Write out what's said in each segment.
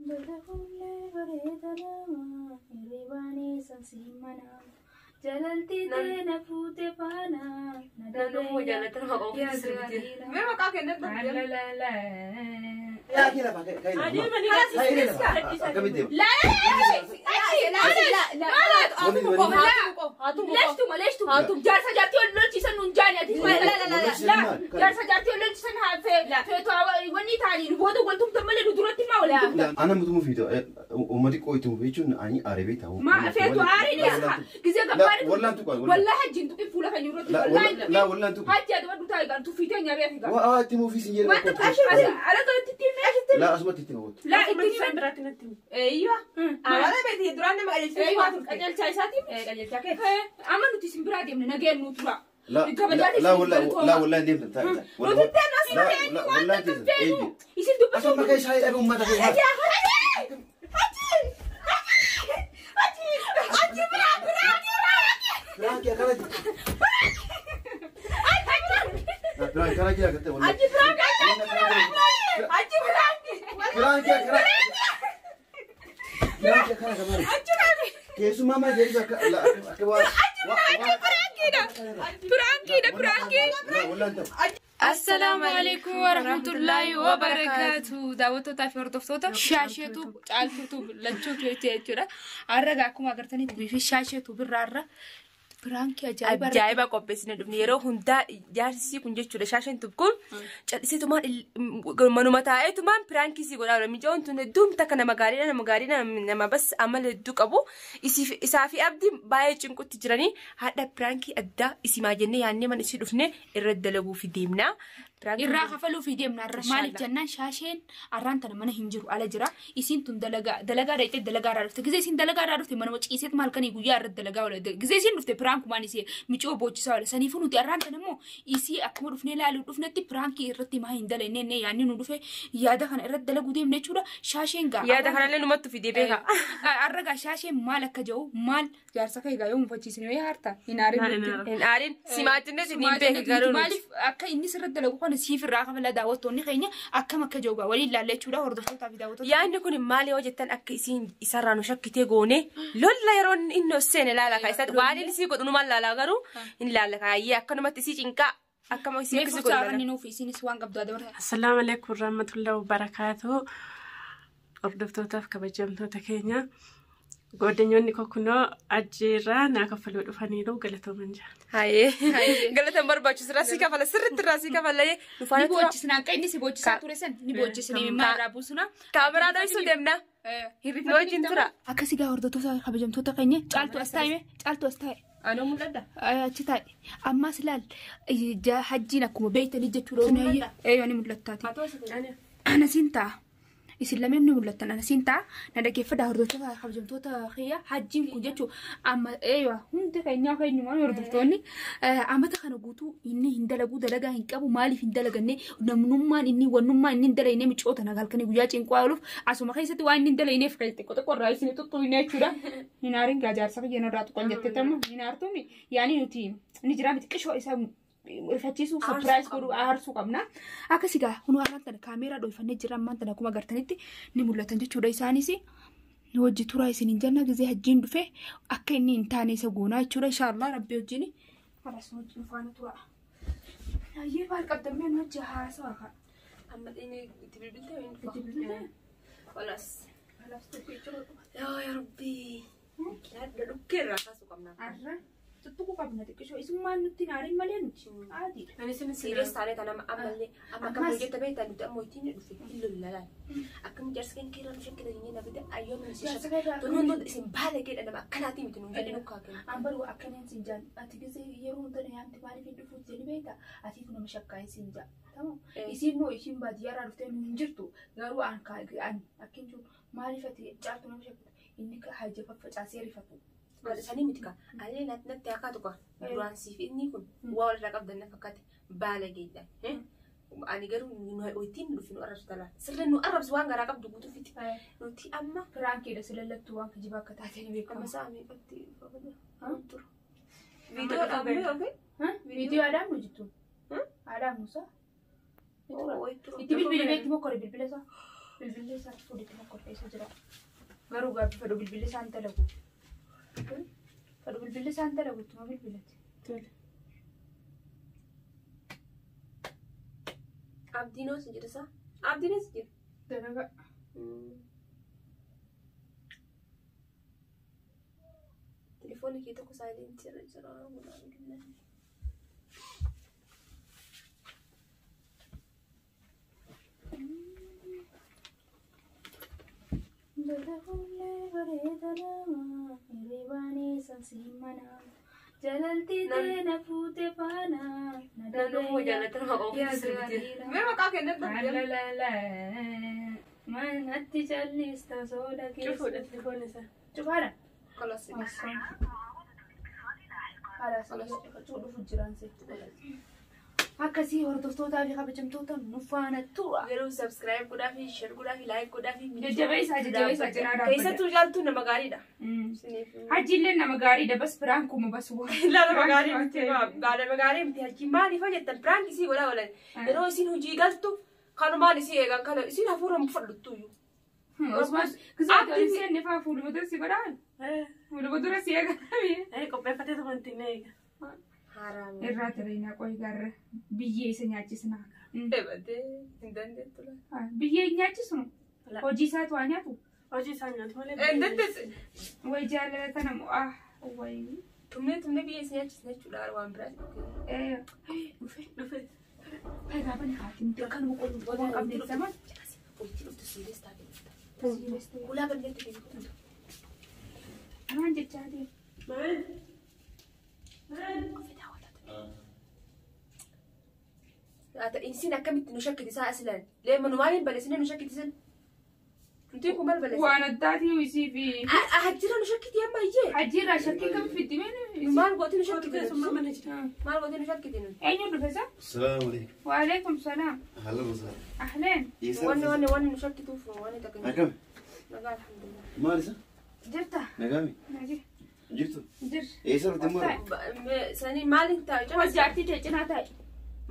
Baga fuullee bareeda nama hirribaanii sansiin mana jalalti teena fuute faana na Naannoo jaallattan maqaa ofii sirbitii. Mee maqaa kennan La la la. Yaa kee lafa kee lafa. Kee lafa. Akkamitti deema? Leeshtuma leeshtuma. Jaarsa jaartii ol lolchiisan nuun jaani ati. Jaarsa jaartii ol lolchiisan feetu wanni ta'anii nu booda wal tumtan malee nu duratti maa wal tumtan. Ana mutumuu fi uummati qoo itti mufu jechuun ani aaree ta'uu. Ma feetu aariin isa gizee gabbaadhi. Wallaan tuqa. Wallaa hajjiin tuqi fuula kan yeroo Laa wallaan tuqa. Hajji adaba dutaa eegan tuffitee nyaaree fi Waa itti mufi sin jedhe. Wanta ashee ala tolatti itti himee. Laa asumatti itti mufu. Laa itti himee. Eeyyaa. Amala beeti duraan nama Eeyyaa qajeelchaa isaatiin. Qajeelchaa kee. Amma nuti isin biraa deemne nageen nu tura. Laa laa wallaan deemtan taa'e. Nuti ittiin asii teenyu waan takka feenu. Isin dubbisuu. Asuma kee shaayii dhabe uummata kee. Piraanki akkana jira. Piraanki akkana jira gattee wallaan. Piraanki akkana. Piraanki akkana kamaari. Keessumaa mana deebisa akka akka waa. Piraankiidha piraankii. Wallaan ta'u. Assalaamu alaikum warahmatullaahi wabarakaatu. Daawwattootaa fi hordoftoota shaasheetu caaltuutu lachuutu jechuudha. Har'a akkuma agartanitti fi shaasheetu birraarra piraankii ajaa'ibaa. Ajaa'iba qopheessine dhufne yeroo hundaa jaarsisii kun jechuudha shaasheen kun calliseetumaan manuma taa'eetumaan piraankii sii godhaa oola. Mijoon tun hedduun takka nama gaariidha nama gaariidha nama bas amala hedduu qabu. Isaa fi abdiin baay'ee cinqutti jiranii haadha piraankii addaa isimaa jennee yaannee mana isii dhufne irra dalaguu fi deemna. Irraa kafaluu fi deemna irra maaliif jennaan shaasheen arraan tana mana hin jiru ala jira isiin tun dalagaa dalagaa dhaqxee dalagaa irraa dhufte gizee isiin dalagaa irraa dhufte manuma ciiseet maal kanii guyyaa irra dalagaa oola gizee isiin dhufte piraankumaan isee micoo boochisaa oola saniifuu nuti arraan tana immoo isii akkuma dhufnee ilaaluu dhufnetti piraankii irratti maa hin dalagne yaadni nu dhufe yaada kana irratti dalaguu deemne jechuudha shaasheen gaa. Yaada kanallee numatti fidee beeka. Arra gaa shaasheen maal akka jiru maal jaarsa kee gaa yoo mufachiisne yoo haarta hin aarin. Hin aarin simaa jennee hin beeku garuu. Maaliif akka inni sirra dalagu kana siif irraa kafala daawwattoonni keenya akkam akka jiru gaa waliin ilaalle jechuudha hordoftootaa fi daawwattoota. Yaadni kun maali yoo jettan akka isiin isarraa nu shakkitee goone lolla yeroo inni os seene laala kaa isaatti waan inni sii godhu numaan laalaa garuu hin laala kaayyee akkanumatti isii cinqaa akkama isii Mee akkasii furcaa godhu irra nuuf isinis waan qabdu adda Assalaamu alaikum warahmatullahi wabarakaatuh. Hordoftootaaf kabajamtoota keenya. Godinyoonni kunoo ajjeerraa naa kaffaluu dhufaniiru galatooman jira. Hayyee galatan barbaachisu irraa sii kafala sirriitti irraa sii kafala nu Ni faana tura. boochisna akka inni si boochisaa ture san ni boochisna imimmaa irraa buusuna. Kaameraa dho'isuu deemna. Nu wajjin tura. Akkasii gaa hordoftoota kabajamtoota keenya caaltu as taa'ime caaltu as taa'e. Anoo mul'adha. Achi taa'e ammas ilaal hajjiin akkuma beektanii jechuudha. Eeyyoo ni mul'attaati. Anasiin ta'a. Isin lameen ni mul'attan anasiin ta'a. Na dhaggeeffadhaa hordoftoota kabajamtoota kiyya hajjiin kun jechuun amma eeyyoo hundi keenyaa keenyumaan hordoftoonni amata kana guutuu inni hin dalaguu dalagaa hin qabu maaliif hin dalaganne namnummaan inni wannummaan inni hin dalagne micoota nagaa halkanii guyyaa cinqaa ooluuf asuma keessatti waan inni hin dalagneef kan xiqqoo xiqqoo irraa isin tuttuqne jechuudha. Hin aarin gaa jaarsa kiyya irraa tuqan jettee tamma hin aartumi yaani nuti ni jiraa miti qishoo isa rifachiisuu surprise godhuu aarsuu qabna. Akkasii gaa kun har'aan tana kaameeraa dhoofannee jira ammaan tana akkuma agartanitti ni mul'atan jechuudha isaanis. Nu hojii turaa isin hin jenna gizee hajjiin dhufe akka inni hin taane isa goonaa jechuudha inshaallah rabbi wajjin. Haras nu wajjin faana tura. Ayyee maal qabdammee nu hojii haasawaa kaa. Amma inni itti bilbiltee hin Itti bilbiltee? Walaas. Yaa Rabbi. Yaadda dhukkee irraa kaasuu qabna. Arra tuttuquu qabna xiqqishoo isummaan nutti naarin malee nuti aadiidha. Sirees taanee tana ammallee amma akkam hojjeta beektaa nuti amma ittiin dhufe hin lollalaan. Akkam jaarsa kan keerra nu shakkita jennee na fide ayyoon nu si shakkita. Tunuun tun isin baala keedha nama akkanaatii miti nuun jedhe nukkaa kenna. Ambaru akkaneen sin jaan ati gisee yeroo hunda nyaanti maaliif hin dhufuuf jedhi beektaa atiitu nama shakkaa'ee sin jaa. Tamam. Isiin moo isiin baadiyyaarraa dhuftee nu hin jirtu garuu an an akkin jiru maaliif ati caaltu nama shakkita inni haja faffacaasee rifatu. Sanii miti kaa alee natti akkaatu kaa duraan siif inni kun waa walirraa qabdan na fakkaate baala geedha. Ani garuu ittiin dhufe nu arrabsu talaa sirri nu arrabsu waan garaa qabdu guutuu fiti. Nuti amma Piraankiidha si lallattuu waan kijibaa akka taate ni amma beekama. sa'a meeqatti tura. Viidiyoo dhaabnee yookiin? Viidiyoo Adaamnu jettu. Adaamnu isaa. Itti bilbili beekti mokkore bilbila isaa. Bilbilli isaa fuudhitti mokkore keessa jira. Garuu gaabbi fadhu bilbilli isaan dalagu. Fadhu bilbilli isaan dalagu ittuma bilbilati. Tole. Abdiinos jira isaa? Abdiinis jira. Dalaga. Telefoonni kee tokko saayilentii irra jira. Dalaguullee bareeda nama hirribaanii sansiin mana. Jalalti na fuute faana. Naannoo koo jaallattan maqaa ofii sirbitiin. Mee maqaa kennan La Manatti callista sooda keessa. Cufuudha telefoonni isaa. Cufaadha. Kolos. Akkasii hordoftootaa fi kabajamtoota nu faana tura. Garuu subscribe godhaa fi share godhaa fi like godhaa fi Jajjabeessaa jajjabeessaa cinaa dhaabbata. Keessattuu jaaltuu nama gaariidha. Hajjiillee nama gaariidha bas biraankuma bas waan. Nama gaarii miti nama gaarii miti hajji maaliif jettan prank isii godhaa oolan yeroo isin hojii galtu kanumaan isii eegan kana isin hafuura hin fudhattu iyyuu. Osmaan kisaa tolchee faa fuuluma dura si godhaan. Fuuluma dura si eegan. Qopheeffatee tumantiin eega. Irraa jireenyaa qoy garra biyyee isa nyaachisna. Eebatee hin dandeettu laata. Biyyee hin nyaachisnu. Hojii isaatu haa nyaatu. Hojii isaa nyaatu malee. Hin dandeessu. Way jaalala tana mo'aa. Way. Tumnee tumnee biyyee isa nyaachisna jechuudha waan biraati. Dhufe. Dhufe. Faayidaa bani haatiin akkanuma qollu waan qabneef zaman. Hojii dhuftu siirees taatee dhufta. Ulaa galmeetti deebitu. Amaan jechaa deemu. Maal? Maal? Isin akkamitti nu shakkitisaa asilan? Leemanu maaliin balleessine nu shakkitisan? Nuti kun maal balleessine? Waan addaatii isii fi. Hajjira nu shakkiti amma iyyee. Hajjiirraa shakkii kam fiddi mee? Maal gooti nu shakkiti? Keessummaa mana jira. Maal gooti nu shakkiti nu? Eenyu dhufe isa? Salaamu alaikum. Waalaikum salaam. Ahlan wasahlan. Ahleen. Wanni wanni wanni nu shakkituuf wanni takka. Akkam? Nagaa alhamdulillah. Maal isa? Jirta? Nagaami? Naji. Jirtu? Jir. Eessa dhufte maal? Sanii maaliin taa'e? Hojii jaartii ta'e cinaa taa'e.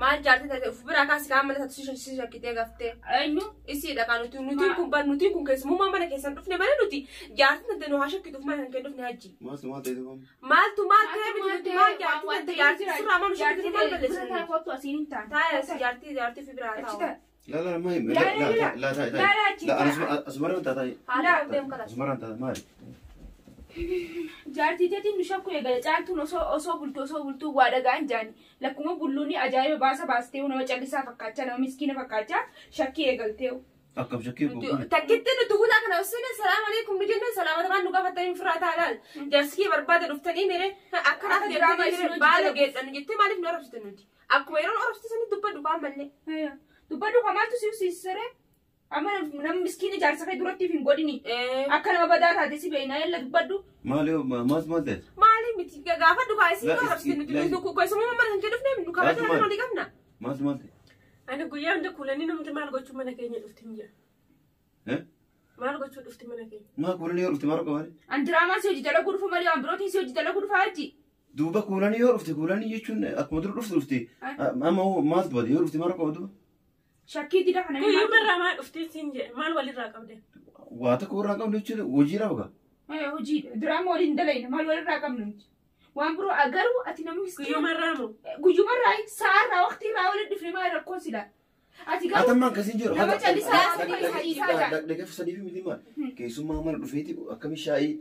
Maal jaartii taate of biraa kaasi kaan mana taatu si shakkitee gaftee. Eenyu? Isiidha kan nuti nuti kun bar nuti kun keessummaa mana keessan dhufne malee nuti jaartii taate nu haa shakkituuf mana kan dhufne hajji. Maaltu maal ta'e tokko? Maaltu maal ta'e miti nuti maal jaartii taate jaartii surraa maal nu shakkitu maal balleessine? Taa'e kottu asiin hin taane. Taa'e jaartii jaartii fi biraa Achi taa'u. taa'e. La la ma him. La La la la la la. la La la achi La taa'e. asumarraan taataa. Haala deemu kalas. Asumarraan taataa maali? Jaartii teetiin nu shakku eegale caaltuun osoo bultu osoo bultuu waa dhagaan jaani lakkuma bulluun ajaa'iba baasa baastee nama callisaa fakkaachaa nama miskiina fakkaachaa shakkii eegaltee. Akkam shakkii kun. Takkitti nuti hulaa kana osoo salaam alaikum nu jennee salaamata waan nu gaafatanii firaa taalaal. Jaarsi barbaada dhuftanii mere akka raaf deemtanii baala geedhan jettee maaliif nu arrabsite nuti? Akkuma yeroo arrabsite sanii dubbadhu waan mallee. Dubbadhu kamaatu si siisere amma nama miskiina jaarsa kee duratti hin godhini. Akka nama badaa taate si beekna yalla dubbadhu. Maali maaltu maal ta'e? Maali miti gaafa dhugaa isin nu arrabsite nuti nu keessummaa mana kan dhufne nu kabajaa nama ni qabna. Maaltu maal ta'e? Ani guyyaa hunda kuulanii namti maal gochuu mana keenya dhufti hin jira. Maal gochuu dhufti mana keenya? Maa kuulanii yoo dhufte maal qabaale? An diraamaa si hojii dalaguu dhufu malee waan birootiin si hojii dalaguu dhufa hajji. Duuba kuulanii yoo dhufte kuulanii jechuun akkuma dura dhufte dhufte amma maaltu bade yoo dhufte maal qaba duuba? Shakkii dida kana. Guyyumarraa maal dhufti siin jedhe maal walirraa qabde? Waa tokko irraa qabnu jechuun hojiidha baga. Hojii diraamaa waliin dalayna maal walirraa qabnu nuti. Waan biroo garuu ati nama miskiina. Guyyumarraa moo? Guyyumarraa sa'aarraa waqtiirraa waliin dhufne maal rakkoon sila. Ati garuu Atammaan akkasiin jiru. nama callisaa isaa jaa. Dhaqee sadii fi miti maal? Keessummaa mana dhufeeti akkami shaayii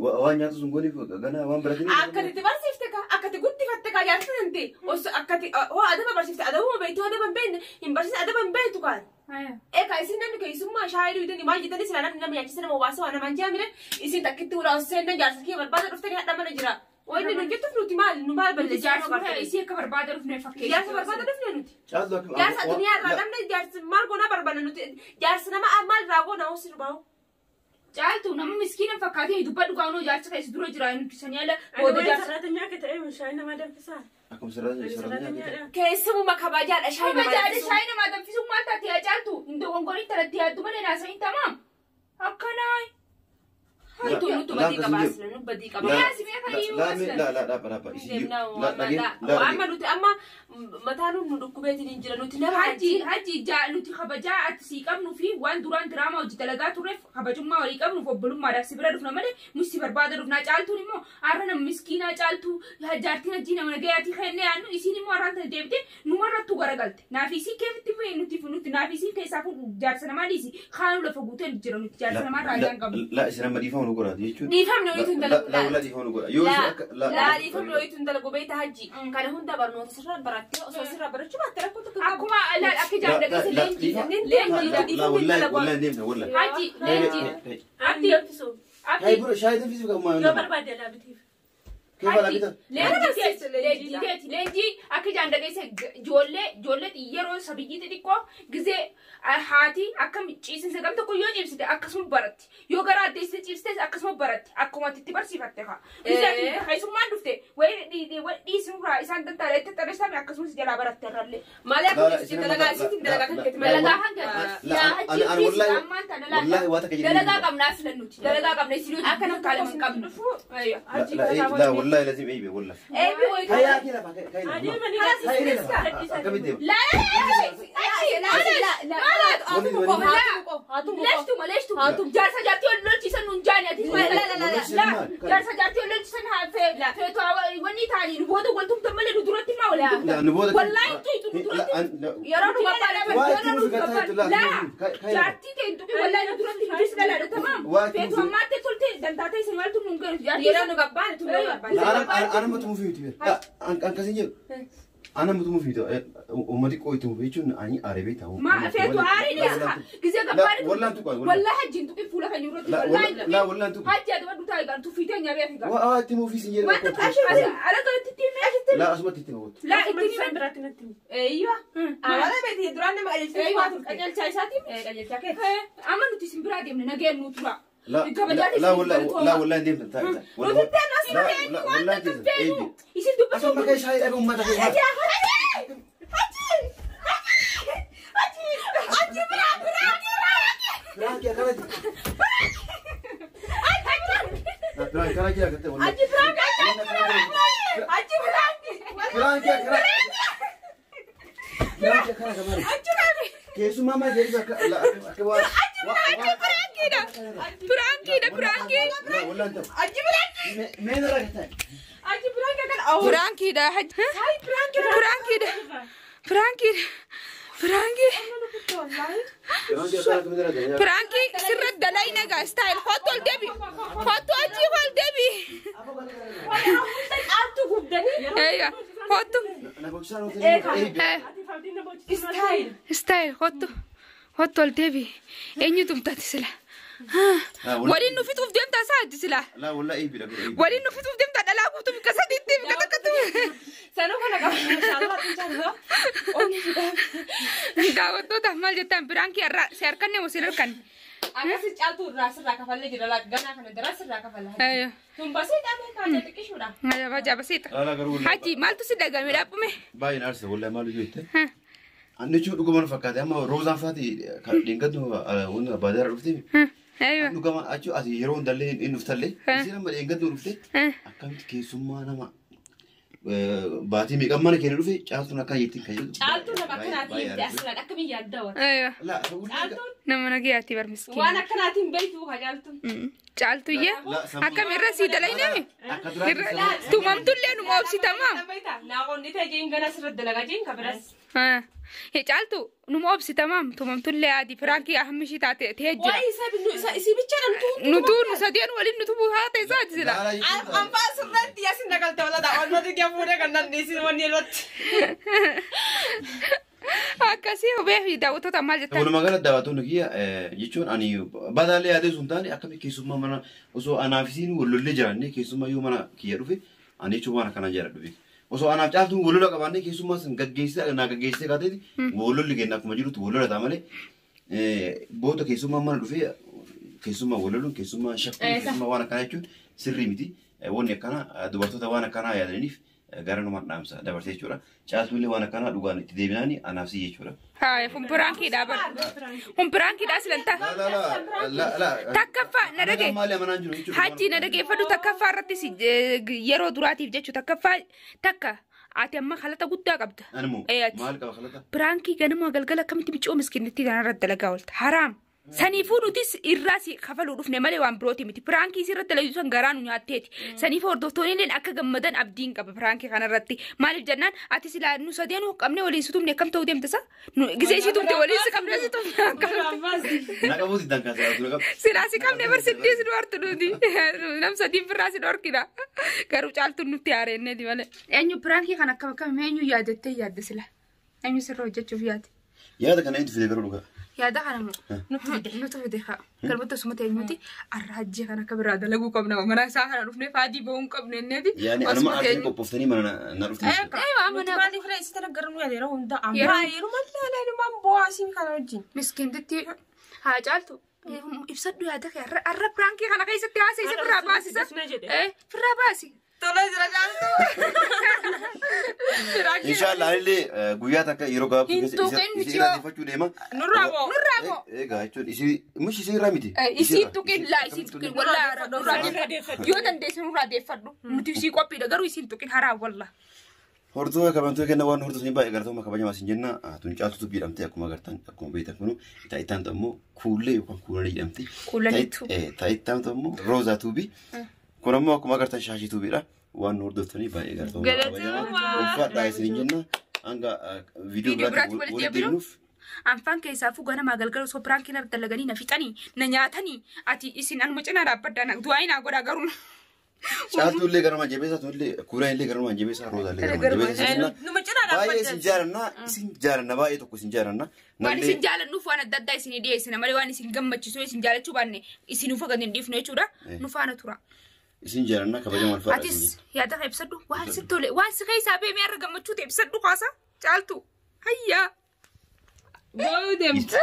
waan nyaatu sun goniif ganaa waan biratiin. Akkati barsiifte ka akkati guddifatte ka jaartii tante osoo akkati hoo adaba barsiifte adabuma beektu adaba hin beekne hin barsiisne adaba hin beektu kaan. Egaa isin namni keessummaa shaayii dhuydanii maal jettanii sila namni nama nyaachise nama obaasa waan namaan jaamire isin takkitti ulaa osoo seennan jaarsa kee barbaada dhuftanii hadha mana jira. Wanni nu jettuuf nuti maal nu maal balleessine Jaarsa isii akka barbaada dhufne fakkeessa. Jaarsa barbaada dhufne nuti. Caaltu akkam. Jaarsa addunyaa irraa dhabne jaarsa maal goonaa barbaadna nuti jaarsa nama maal irraa goonaa hoos sirbaawu. Caaltu nama miskiina fakkaatee dubbadhu gaanoo jaarsa keessa dura jira nuti sanii ala Ani booda waan jaarsa. saraatinyaa akka ta'e shaayii nama danfisaa. Akkam sarara. Keessummaa kabajaadha shaayii nama Kabajaadha danfisu. shaayii namaa danfisuun maal taate yaa caaltu hin dogongoriin talatti yaaddu malee naasa'iin tamaam. Akkanaa. Nutu badii qabaasna nu badii qabaasna. La la la la la la. Amma nuti amma mataa nu dhukkubeetiin hin jira nuti nama Hajji hajji nuti kabajaa ati sii qabnuu fi waan duraan diraamaa hojii dalagaa turreef kabajummaa walii qabnuuf obbolummaadhaaf si bira dhufna malee nuti si barbaada dhufnaa. Caaltuun immoo har'a nama miskiinaa caaltuu jaartiin hajjii nama nagayaatii kennee yaannu isiin immoo har'aan tana deebite numarrattuu garagalte. Naaf isii keefitti fe'e nuti nuti naaf isiin keessaa fuudhu jaarsa namaa dhiisi kaanuu lafa guutee jira nuti jaarsa namaa raayyaa hin qabnu. La isin amma dhiifama nu godhaati jechuun. Dhiifamni wayitu hin dalagu. La la dhiifama nu godha. Yoo isin akka la dhiifamni wayitu hin dalagu beekta hajji. Kana hunda barnoota sirraa barattee osoo sirraa barachuu baatte rakkoo tokko qabu. Akkuma laal akka jaarsa leenjii leenjii La wallahi wallahi deemna wallahi. Hajji leenjii. Abdii danfisu. Hay bro shaayii danfisuu qabu Yoo barbaade alaa bitiif. Leenjii akka jaan dhageesse ijoollee yeroo sabiyyii xixiqqoo gizee haati akka ciisinsa gam tokko yoo ciibsite akkasuma baratti yoo gara addeessite ciibsites akkasuma baratti akkuma itti barsiifatte haa. Gizee keessummaan dhufte wayii dhiisinurraa isaan dantaadha itti xareessame akkasumas jalaa baratte irrallee. Malee akka isin dalagaa isiitiin dalagaa kan keeti Dalagaa hanga yaa hajji fi ammaan tana dalagaa qabnaa filannuti dalagaa qabna isin akka nama kaalama hin qabnu. La wallahi lazim eybe wallahi. Eebi wayitu. Hayya kila fa kayla. Akkamitti deema? La la la Leeshtuma leeshtuma jaarsa jaartii ol lolchiisan nun jaani ati la jaarsa jaartii ol lolchiisan feetu wanni taanii nu booda wal tumtan malee nu duratti maa wal Nu booda wallahi tuytu nu duratti yeroo nu gabbaadha yeroo nu gabbaadha la jaartii ta'e tuqi wallahi nu duratti nutis dhalaadha tamaam feetu ammaatti tolte dantaatee isin maaltu nun ga'u jaartii Yeroo nu gabbaadha tu barbaada. Ana matu mufiiti. An kasin jedhu. Ana matu mufiiti. Uummati qooytu mufi jechuun ani aaree ta'u. Ma feetu aarii dhiyaata. Gizee gabbaadha. Wallaan tuqa. Wallahi hajjiin tuqi fuula kan jiru wallahi. La wallaan tuqa. Hajji adaba dutaa eegan tuffitee nyaabee fi ga'a. Waa itti mufi sin jedhu. Wanta kaashe ala galatti itti himee. La asumatti itti mufi. La itti himee. Biraatti natti himi. Eeyyo. Amala beeti duraan nama qajeelchitee waa turte. Qajeelchaa isaatiin. Qajeelchaa keeti. Amma nuti isin biraa deemne nageen nu tura. La la wallahi la wallahi deemta ta'a. Nuti ta'e asii ta'e waan takka feenu. Isin dubbisuu. Asuma kee shaayii dhabe uummata kee. Hajji hajji hajji hajji biraa biraa biraa. Biraanki akkanatti. Biraanki kana jira gatte wallahi. Hajji biraanki hajji biraanki. Biraanki akkana. Biraanki akkana kamari. Hajji biraanki. Keessumaa maal jedhu akka akka waa. Hajji biraanki biraankiidha. Biraankiidha biraanki. Wallaan ta'u. Hajji biraanki. Mee narraa gatte. Hajji biraanki akkana awwa. Biraankiidha hajji. Biraankiidha. Biraankiidha. Biraanki. Biraanki sirra dalai nagaa style kottu ol deebi. Kottu achi ol deebi. Caaltuu gubdanii. Eeyya kottu. Ati fabdiin na boochisuu. Style. Style kottu. Kottu ol deebi. Eenyu tumtaati sila? Waliin nu fixuuf deemtaa isaa addi sila? La wallahi eebbi dha. Waliin nu fixuuf deemtaa dhalaa guutuu bikka sadiitti bikka takkatti. Sanuu kana qaba. Inshaallah inshaallah. Onni fidaa. Daawwattoota maal jettan biraankii irraa si harkanne moo si harkanne? Akkasi caaltuu irraa sirraa kafallee jira ganaa kana daraa sirraa kafalla. Ayyo. Tun basii dhaabee kaajaa xiqqishuudha. Ajaba ajaba siita. La garuu. Haji maaltu si dhagame dhaaphume? Baay'een aarsa wallahi maal hojii jette. Anni jechuun dhuguma fakkaate amma roozaan faati dheengaddu wanta baadiyyaa dhufte. Ayyo. Dhuguma achi ati yeroo hundallee inni dhuftallee isiin amma dheengaddu dhufte akkamitti keessummaa nama baatii meeqan mana keenya dhufe caaltuun akkana jettiin kan jedhu. Caaltuun nama akkanaatiin himte asirraan akka biyya adda wata. Ayyo. La Caaltuun Nama nagayaati bar miskiina. waan akkanaatiin beektu haa caaltuun. Caaltuyyee akkam irra sii dalayname? Akka duraatti Tumamtullee numa obsitamaa? Naaqonni ta'e jeen gana sirra dalagaa jeen kabiras. He caaltu numa obsitamaam tumamtullee adii firaankii hammi ishii taate ta'ee jira. Waa'ee isaa binnu isa isii bichaadhaan tuutu. Nutuu nu sadeen waliin nutu bu'aa ta'e isaati sila. Anfaa sirratti yasin nagalte wala daawwannoo xiqqee fuudhee kan nanniisin wanni irratti. Akkasii hubee fi daawwattoota maal jettan? Walumaa galatti daawwattoonni kiyya jechuun ani badaallee yaadee sun taane akkami keessummaa mana osoo anaaf isiin wal lollee jiraanne keessummaa yoo mana kiyya dhufe ani jechuun waan akkanaa jaalladhu beeku. Osoo anaaf caaltuun wal lola qabaanne keessummaa sun gaggeessee naa gaggeessee kaateeti wal lolli kenna akkuma jirutti wal lola ta'a malee booda keessummaa mana dhufee keessummaa wal loluun keessummaa shakkuun keessummaa waan akkanaa jechuun sirrii miti. Wanni akkanaa dubartoota waan akkanaa yaadaniif Gara numaan dhaamsa dabarsee jechuudha. Caaltuullee waan akkanaa dhugaan itti deebinaani anaaf si jechuudha. Haa, kun piraankiidha bara. Kun piraankiidha silantaa. Takkaffaa na dhagee. Maali amanaan jiru jechuudha. Hajji na dhageeffadhu takkaffaa irrattis yeroo duraatiif jechuudha takkaffaa takka ati amma halata guddaa qabda. Animmoo Eh, ati. maal qaba kalata? Piraankii ganama galgala akkamitti micoo miskiinitti kanarra dalagaa oolta. Haraam. Saniifuu nutis irraa si kafaluu dhufne malee waan birooti miti. Piraankii sirratti dalagu san garaa nu nyaatteeti. Saniif hordoftoonni illee akka gammadan abdiin qaba piraankii kanarratti. Maaliif jennaan ati silaa nu sadeenuu qabne waliin si tumne akkam ta'uu deemta sa? Gisee ishii tumte waliin si qabne si tumne akkam. Na qabuuti dankaa silaa tura qaba. Silaa si qabne bar siddii si dhoortu nuti. Nam sadiin birraa si dhoorkina. Garuu caaltuun nutti haareenneeti malee. Eenyu piraankii kana akkam akkam eenyu yaadattee yaadde sila? Eenyu sirra hojjechuuf yaade? Yaada kana eenyutu fide garuu dhugaa? Yaada kana moo? Nutu fide haa. Galmata suma teenyuti arra hajjii kana akka biraa dalaguu qabna. Mana isaa kana dhufnee faadii ba'uu hin qabne inneeti. Yaani anuma aartanii qophooftanii mana na dhuftanii. Nuti maaliif fira isitti naggaru nu yaada yeroo hundaa amma yeroo mallaa ilmaan bu'aa kana wajjin. Miskiintitti haa caaltu. Ibsadhu yaada kee arra piraankii kana keessatti haasa'e isa firraa baasisa. Firraa baasi. Tola jira caaltu. Inshallah anillee guyyaa takka yeroo gabaabtuu Hin keessa tuqin isii irraa deeffachuu deema. Nurraa moo? Nurraa moo? Egaa jechuun isii mishi isii irraa miti. Isii tuqin laa isii tuqin wallaa nurraa deeffadhu. Yoo dandeesse nurraa deeffadhu. Nuti isii qophiidha garuu isiin tuqin haraa wallaa. Hordofaa kabajamtoota kenna waan hordofanii baay'ee galatooma kabajamaa isin jenna. Tun caaltu tubbii jedhamte akkuma agartan akkuma beektan kunu taa'ittaamtu ammoo kuullee yookaan kuulanii jedhamti. Kuulaniitu. Taa'ittaamtu ammoo roozaa tuubii. Kun ammoo akkuma agartan shaashii tuubiidha. Waan nu hordoftanii baay'ee galatooma kabajamaa. Ulfaadhaa isin jenna. Hanga viidiyoo biraatti walitti deebinuuf. Anfaan keessaafuu ganamaa galgala osoo piraankiin irra dalaganii na fixanii na nyaatanii ati isin anuma cinaa dhaabbaddaa na du'aa naa godhaa garuu. Caaltuullee garuma jabeessaa tullee kuulaan illee garuma jabeessaa roozaallee garuma jabeessaa. Numa cinaa Baay'ee isin jaalanna isin jaalanna baay'ee tokko isin jaalanna. Waan isin jaalannuuf waan adda addaa isin dhiyeessina malee waan isin gammachiisu isin jaalachuu baanne isin ufa gadi hin dhiifnu jechuudha. Nu faana tura. Isin jaalanna kabajamaa ulfaadha. Atis yaada kee ibsadhu waan si tole waan si keessaa beemee har'a gammachuu ta'e ibsadhu kaasa caaltu hayyaa. Boo'uu deemte.